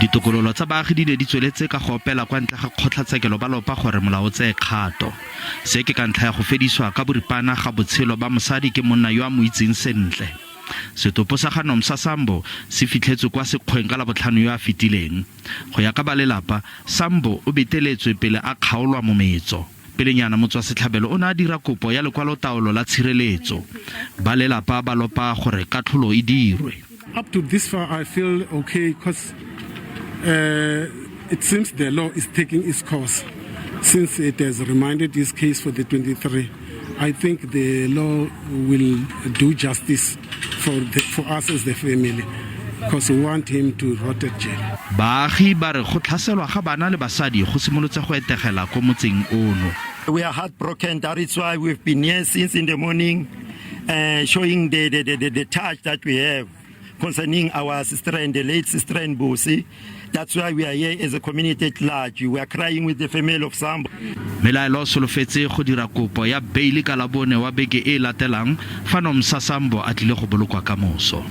Ditokololo tsa baagi di ne di tsweletse ka go opela kwa ntle ga kgotlatshekelo ba lopa gore molao o tseye kgato. Se ke ka ntlha ya go fediswa ka boripana ga botshelo ba mosadi ke monna yo a mo itseng sentle. Setopo sa ga Nomsa Sambo se fitlhetswe kwa sekgweng ka Labotlhano yo a fetileng. Go ya ka ba lelapa, Sambo o beteletswe pele a kgaolwa mometso. Pelenyana motswasetlhabelo o ne a dira kopo ya lekwalotaolo la tshireletso. Ba lelapa ba lopa gore katlholo e dirwe. Up to this far, I feel okay because it seems the law is taking its course since it has remanded this case for the 23. I think the law will do justice for us as the family because we want him to rot at jail. Baagi ba re go tlhaselwa ga bana le basadi go simolotse go etegela ko motseng ono. We are heartbroken. That is why we've been here since in the morning, showing the touch that we have concerning our sister and the late sister and Busi. That's why we are here as a community at large. We are crying with the family of Sambo. Melaelo o solofetse go dira kopo ya beile ka Labone wa beke e e latelang fa Nomsa Sambo a tlile go bolokwa ka moso.